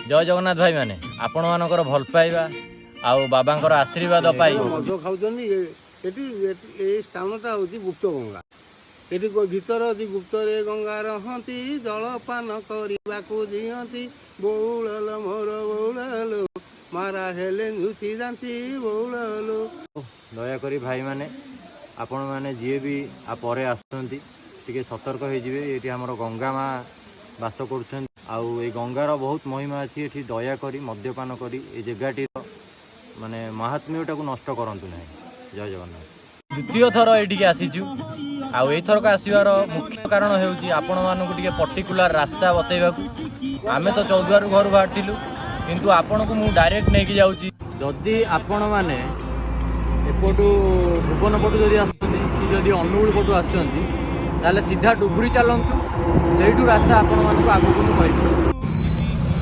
ଜୟ ଜଗନ୍ନାଥ ଭାଇମାନେ। ଆପଣମାନଙ୍କର ଭଲ ପାଇବା ଆଉ ବାବାଙ୍କର ଆଶୀର୍ବାଦ ପାଇ ମଦ ଖାଉଛନ୍ତି। ଏଠି ଏଇ ସ୍ଥାନଟା ହେଉଛି ଗୁପ୍ତ ଗଙ୍ଗା। ଏଠି ଗୀତରେ ଅଛି, ଗୁପ୍ତରେ ଗଙ୍ଗା ରହନ୍ତି, ଜଳପାନ କରିବାକୁ ଦିଅନ୍ତି, ବଉଳଲ ମୋର ବଉଳଲୋ, ମାରା ହେଲେ ନୁଚି ଯାନ୍ତି ବଉଳଲୋ। ଦୟାକରି ଭାଇମାନେ, ଆପଣମାନେ ଯିଏ ବି ଆ ପରେ ଆସୁଛନ୍ତି, ଟିକେ ସତର୍କ ହେଇଯିବେ। ଏଠି ଆମର ଗଙ୍ଗା ମା ବାସ କରୁଛନ୍ତି ଆଉ ଏଇ ଗଙ୍ଗାର ବହୁତ ମହିମା ଅଛି। ଏଠି ଦୟାକରି ମଦ୍ୟପାନ କରି ଏ ଜାଗାଟିର ମାନେ ମାହାତ୍ମ୍ୟଟାକୁ ନଷ୍ଟ କରନ୍ତୁ ନାହିଁ। ଜୟ ଜଗନ୍ନାଥ। ଦ୍ୱିତୀୟ ଥର ଏଇଠିକି ଆସିଛୁ ଆଉ ଏଇଥରକ ଆସିବାର ମୁଖ୍ୟ କାରଣ ହେଉଛି ଆପଣମାନଙ୍କୁ ଟିକେ ପର୍ଟିକୁଲାର ରାସ୍ତା ବତେଇବାକୁ। ଆମେ ତ ଚୌଦ୍ୱାରରୁ ଘରୁ ବାହାରିଥିଲୁ, କିନ୍ତୁ ଆପଣଙ୍କୁ ମୁଁ ଡାଇରେକ୍ଟ ନେଇକି ଯାଉଛି। ଯଦି ଆପଣମାନେ ଏପଟୁ ଭୁବନ ପଟୁ ଯଦି ଆସୁଛନ୍ତି କି ଯଦି ଅନୁଗୁଳ ପଟୁ ଆସୁଛନ୍ତି, ତାହେଲେ ସିଧା ଡୁବୁରି ଚାଲନ୍ତୁ। ସେଇଠୁ ରାସ୍ତା ଆପଣମାନଙ୍କୁ ଆଗକୁ ମୁଁ କହିବି।